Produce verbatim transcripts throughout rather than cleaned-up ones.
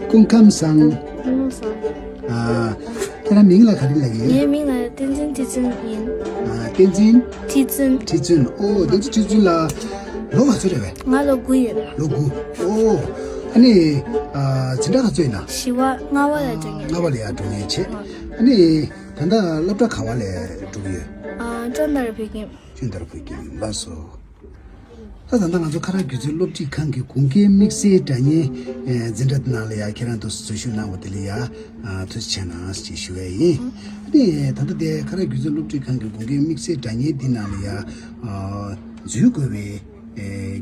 སྐུ་ཁམས་བཟང་། སྐུ་ཁམས་བཟང་། ཨ། ཁྱེད་རང་མིང་ལ་ག་རེ་ལབ་ཡོད། ངའི་མིང་ལ་བསྟན་འཛིན་ཁྲི་བཙུན་ཡིན། ཨ། བསྟན་འཛིན། ཁྲི་བཙུན། ཁྲི་བཙུན། ཨོ། བསྟན་འཛིན་ཁྲི་བཙུན་ལགས། ལོ་ག་ཚོད་རེད་པས། ང་ལོ་དགུ་ཡིན། ལོ་དགུ། ཨོ། ཨ་ནི། ཨ། འཛིན་གྲྭ་ག་ཚོད་ཡིན་ན། བཞི་པ། ལྔ་པ་ལ་འགྲོ་མཁན། ལྔ་པ་ལ་ཡར་འགྲོ་མཁན་བྱས། ཨ། ཨ་ནི། ད་ལྟ་སློབ་གྲྭ་ག་པ་ལ་འགྲོ་གི་ཡོད། ཨ། ཅོན་ཏར་བོད་ཁྱིམ། ཅོན་ཏར་བོད་ཁྱིམ། ལགས་སོ། ད་ད་ལྟ་ང་ཚོ་ཁ་རག་སྒྱུ་རྩལ་སློབ་ཁྲིད་ཁང་གི་དགུན་ཁའི་དམིགས་བསལ་སྒྲ་སྙན་འཛིན་གྲྭ་འདི་ནང་ལ་ཡ་ཁྱེད་རང་ཚོ་འཛུལ་ཞུགས་གནང་བ་དེ་ལ་ཡ་ཐུགས་རྗེ་ཆེ་གནང་ཞེས་ཞུ་བ་ཡིན། ཨ་ནི་ད་ལྟ་དེ་ཁ་རག་སྒྱུ་རྩལ་སློབ་ཁྲིད་ཁང་གི་དགུན་ཁའི་དམིགས་བསལ་སྒྲ་སྙན་འདི་ནང་ལ་ཡ་འཛུལ་དགོས་པའི་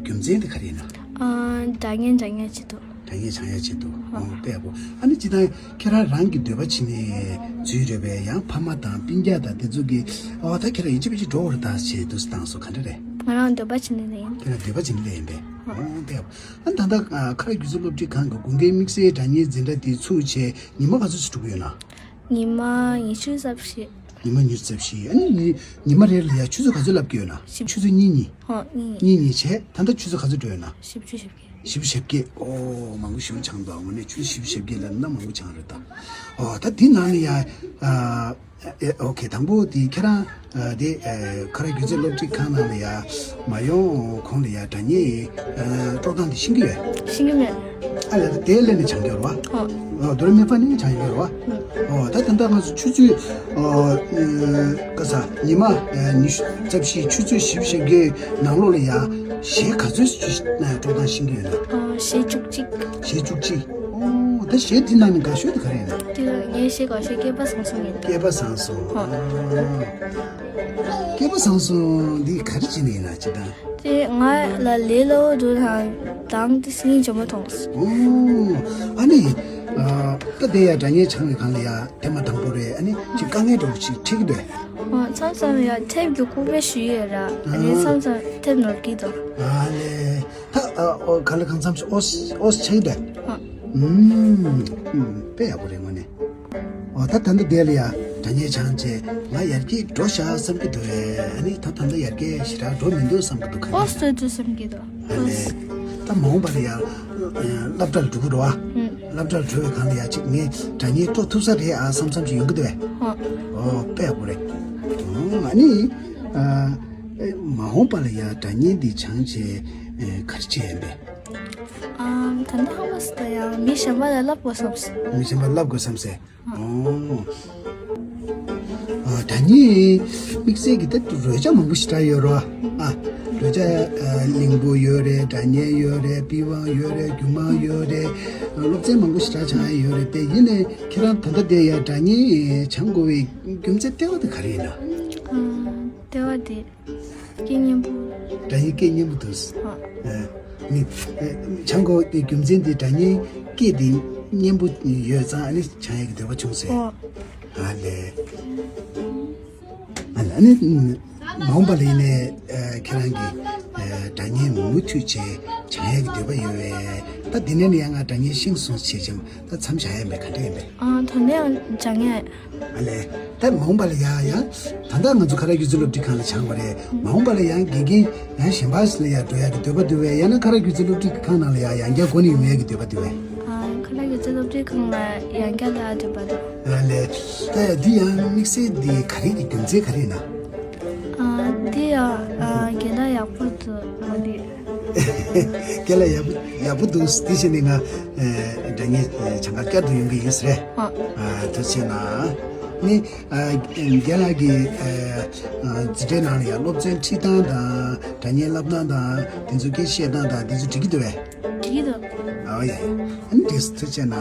རྒྱུ་མཚན་དེ་ག་རེ་ཡིན་ན། ཨ། སྒྲ་སྙན་སྦྱང་ཡག་ཆེད་དུ། སྒྲ་སྙན་སྦྱང་ཡག་ཆེད་དུ། ཨོ། དཔེ་ཡག་པོ། ཨ་ནི་སྤྱིར་བཏང་ཁྱེད་རང་རང་གི་འདོད་པ་བྱས་ནས་འཛུལ་རེད་པས། ཡང་ཕ་མ་དང་སྤུན་ཀྱག་དང་དེ་ཚོ་གིས་ཨོ་ད་ཁྱེད་རང་ཡིན་གཅིག་མིན་གཅིག་འགྲོ་བར་ད་ཞེས་དུ་བཏང་སོ་ག་འདྲ་རེད། ང་རང་འདོད་པ་བྱས་ནས་ལེན་ཡིན། ཁྱེད་རང་འདོད་པ་བྱས་ནས་ལེན་ཡིན་པས། ཨོ། དཔེ་ཡག་པོ། ཨ་ནི་ད་ལྟ་ཁ་རག་སྒྱུ་རྩལ་སློབ་ཁྲིད་ཁང་གི་དགུན་ཁའི་དམིགས་བསལ་སྒྲ་སྙན་འཛིན་གྲྭ་འདི་ཚུགས་བྱས་ཉི་མ་ག་ཚོད་ཙམ་འགྲོ་གི་ཡོད་ན། ཉི་མ་ཉི་ཤུ་རྩ་བཞི། ཉི་མ་ཉི་ཤུ་རྩ་བཞི། ཨ་ནི་ཉི་ཉི་མ་རེ་ལ་ཡ་ཆུ་ཚོད་ག་ཚོད་བསླབ་ཀྱི་ཡོད་ན། བཞི། ཆུ་ཚོད་གཉིས་གཉིས། ཧོ། གཉིས། གཉིས་གཉིས་བྱས་ད་ལྟ་ཆུ་ཚོད་ག་ཚོད་འགྲོ་ཡོད་ན། བཞི་བཅུ་ཞེ་བརྒྱད། བཞི་བཅུ་ཞེ་བརྒྱད། ཨོ། མང་པོ་ཞེ་པོ་སྦྱངས་འདུག་དངོས་གནས་ཆུ་ཚོད་བཞི་བཅུ་ཞེ་བརྒྱད་ལབ་ན་མང་པོ་སྦྱངས་རེད་ད། ཨོ། ད་འདི་ནང་ལ་ཡ། ཨ། ཨེ། ཨོ་ཁེ། དང་པོ་དེ་ཁྱེད་རང་། ཨ། དེ། ཨ། ཁ་རག་སྒྱུ་རྩལ་སློབ་ཁྲིད་ཁང་ནང་ལ་ཡ་མ་ཡོང་གོང་ལ་ཡ་སྒྲ་སྙན། ཨ། དཀྲོག་སྟངས་དེ་ཤེས་ཀྱི་ཡོད། ཤེས་ཀྱི་མེད། ཨ་ལས། ད་དེ་ལས་ནས་སྦྱང་རྒྱུ་རེད་པ། ཨོ། ཨོ། དོ་རེ་མེ་ཕ་ནས་སྦྱང་རྒྱུ་རེད་པ། ཨོ། ད་ད་ལྟ་ང་ཚོ་ཆུ་ཚོད། ཨོ། ཨ། ག་ས། ཉི་མ། ཨ། ཉི་ཤུ་རྩ་བཞི། ཆུ་ཚོད་བཞི་བཅུ་ཞེ་བརྒྱད་ནང་ལོགས་ལ་ཡ་གཞས་ག་ཚོད་ཅིག་དཀྲོག་སྟངས་ཤེས་ཀྱི་ཡོད་ན། ཨོ། གཞས་བཅུ་གཅིག། གཞས་བཅུ་གཅིག། ཨོ། ད་གཞས་དེ་ནང་ནས་དགའ་ཤོས་དེ་ག་རེ་ཡིན་ན། དེ་ངའི་གཞས་དགའ་ཤོས་སྐལ་པ་བཟང་སོང་ཡིན། སྐལ་པ་བཟང་སོང་། ཨོ། སྐལ་པ་བཟང་སོང་འདི་ག་རེ་བྱས་ནས་ཡིན་ན་སྤྱིར་བཏང་། དེ་ང་ལ་ལས་སླ་པོ་འདུག་དང་དང་དེ་སྙིང་རྗེ་མོ་མཐོང་སོང་། ཨོ། ཨ་ནི། ཨ། ད་དེ་ཡ་སྒྲ་སྙན་སྦྱང་བའི་སྒང་ལ་ཡ་ཐེངས་མ་དང་པོ་རེད། ཨ་ནི་ཅིག་དཀའ་ངལ་འདྲ་པོ་ཅིག་འཕྲད་ཀྱི་འདུག་ཨ། མཚམས་མཚམས་ཡ་ཐེབས་ཀྱི་ལྐུགས་པ་ཞུ་ཡི་ཡོད་ར། ཨ་ནི་མཚམས་མཚམས་ཐེབས་ནོར་གྱི་འདུག་ཨ་ལས། ད། ཨ། ཨོ། ག་ལེ་གང་འཚམ་ཞིག་ཨོ་ཨོ་ཆགས་ཀྱི་འདུག་ཨ། ཨུམ། ཨུམ། དཔེ་ཡག་པོ་རེད་དངོས་གནས། ཨོ། ད་ད་ལྟ་དེ་ལ་ཡ་སྒྲ་སྙན་སྦྱངས་བྱས་ང་ཡར་རྒྱས་འགྲོ་ཤག་བསམ་གྱི་འདུག་ཨེ། ཨ་ནི་ད་ད་ལྟ་ཡར་རྒྱས་ཞེ་དྲག་འགྲོ་མི་འདུག་བསམ་གྱི་འདུག་ག་ཨོ་ལས། སྟོད་དུ་བསམ་གྱི་འདུག་ཨ་ལས། ད་མ་འོངས་པ་ལ་ཡ་སློབ་གྲྭར་འགྲོ་གི་རེད་པ། ཨུམ། སློབ་གྲྭར་འགྲོ་བའི་སྒང་ལ་ཡ་ཅིག་ངས་སྒྲ་སྙན་དཀྲོག་ཐུབ་ས་རེད་ཨ་བསམ་བསམ་ཞིག་ཡོང་གི་འདུག་ཨེ། ཨོ། ཨོ། དཔེ་ཡག་པོ་རེད། ཨོ། ཨ་ནི། ཨ། ཨེ། མ་འོངས་པ་ལ་ཡ་སྒྲ་སྙན་འདི་སྦྱངས་བྱས། ཨེ། ག་རེ་བྱས་ཡིན་པས། ཨམ། ད་ལྟ་ཧ་མ་སི་ད་ཡང་མི་གཞན་པ་ལ་བསླབ་དགོས་བསམ་སོང་། མི་གཞན་པ་ལ་བསླབ་དགོས་བསམ་སོང་། ཨོ། ཨ། སྒྲ་སྙན་དམིགས་བསལ་གྱི་ད་རོལ་ཆ་མང་པོ་ཞེ་དྲག་ཡོད་རེད་པ། ཨ། རོལ་ཆ། ཨ། གླིང་བུ་ཡོད་རེད། སྒྲ་སྙན་ཡོད་རེད། པི་ཝང་ཡོད་རེད། རྒྱུད་མང་ཡོད་རེད། སློབ་ཚན་མང་པོ་ཞེ་དྲག་སྦྱང་ཡ་ཡོད་རེད་དེ། ཡིན་ནའི་ཁྱེད་རང་ད་ལྟ་དེ་ཡ་སྒྲ་སྙན་སྦྱང་དགོས་པའི་རྒྱུ་མཚན་ལྟེ་བ་དེ་ག་རེ་ཡིན་ན། ཨ། ལྟེ་བ་དེ། སྐད་སྙན་པོ། སྒྲ་སྙན་སྐད་སྙན་པོ་འདུག་ཨ། ཨ་ནི། ཨ། སྦྱང་དགོས་དེ་རྒྱུ་མཚན་དེ་སྒྲ་སྙན་སྐད་དེ་སྙན་པོ་ཡོད་ཙང་ཨ་ནི་སྦྱང་ཡག་གི་འདོད་པ་བྱུང་ཟེར། ཨོ། ཨ་ལས། ཨ་ལས། ཨ་ནི། མ་འོངས་པ་ལ་ཡིན་ནའི། ཨ། ཁྱེད་རང་གིས། ཨ། སྒྲ་སྙན་མུ་མཐུད་བྱས་སྦྱང་ཡག་གི་འདོད་པ་ཡོད་པས། ད་འདི་ནས་ནི་ཡང་ང་སྒྲ་སྙན་ཤེས་སོང་བྱས་ཀྱང་ད་མཚམས་བཞག་ཡ་མེད། ག་འདྲ་ཡིན་པས། ཨ། ད་ནས་ཡང་སྦྱང་ཡ། ཨ་ལས། ད་མ་འོངས་པ་ལ་ཡ་ཡང་། ད་ལྟ་ང་ཚོ་ཁ་རག་སྒྱུ་རྩལ་སློབ་ཁྲིད་ཁང་ལ་སྦྱངས་པ་རེད། མ་འོངས་པ་ལ་ཡང་དགེ་རྒན་ཡང་གཞན་པ་ཞིག་ལ་ཡ་འགྲོ་ཡག་གི་འདོད་པ་འདུག་པས། ཡང་ན་ཁ་རག་སྒྱུ་རྩལ་སློབ་ཁྲིད་ཁང་ནང་ལ་ཡ་ཡང་བསྐྱར་འགོ་ནས་ཡོང་ཡག་གི་འདོད་པ་འདུག་པས། ཨ། ཁ་རག་སྒྱུ་རྩལ་སློབ་ཁྲིད་ཁང་ལ་ཡང་བསྐྱར་ལ་འདོད་པ་འདུག་ཨ་ལས། ད་ཡ་འདི་ཡང་དམིགས་བསལ་འདི་ག་རེ་གི་རྒྱུ་མཚན་ག་རེ་ཡིན་ན། ཨ། འདི་ཡ། ཨ། རྒན་ལགས་ཡག་པོ་འདུག་ཨ། འདི། རྒན་ལགས་ཡག་པོ་ཡག་པོ་འདུག་དེ་བྱས་ནས་ང་། ཨ། སྒྲ་སྙན་སྦྱང་གར་བསྐྱར་དུ་ཡོང་གི་ཡིན་ཟེར། ཨ། ཨ། ཐུགས་རྗེ་ཆེ་གནང་། ནི། ཨ། རྒན་ལགས་ཀྱི། ཨ། འཛིན་གྲྭའི་ནང་ལ་ཡང་སློབ་ཚན་ཁྲིད་སྟངས་དང་སྒྲ་སྙན་བསླབ་སྟངས་དང་དེ་ཚོ་སྐད་བཤད་སྟངས་དང་དེ་ཚོ་འགྲིག་གི་འདུག་པས། འགྲིག་གི་འདུག་ཨ། ཡ་ཡ། ཨ་ནི་འགྲིག་སོང་། ཐུགས་རྗེ་ཆེ་གནང་། ཨ་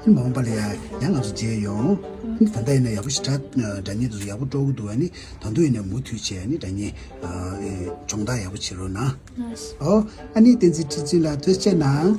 ནི་མ་འོངས་པ་ལ་ཡང་ཡང་ང་ཚོ་མཇལ་ཡོང་། ཨ་ནི་ད་ལྟ་ཡིན་ན་ཡག་པོ་ཞེ་དྲག་སྒྲ་སྙན་དེ་ཚོ་ཡག་པོ་དཀྲོག་གི་འདུག་ཨ་ནི་ད་དུང་ཡིན་ན་མུ་མཐུད་བྱས་ཨ་ནི་སྒྲ་སྙན། ཨ། སྦྱོང་བརྡར་ཡག་པོ་བྱེད་རོགས་གནང་། ཨོ། ཨ་ནི་བསྟན་འཛིན་ཁྲི་བཙུན་ལགས་ཐུགས་རྗེ་གནང་།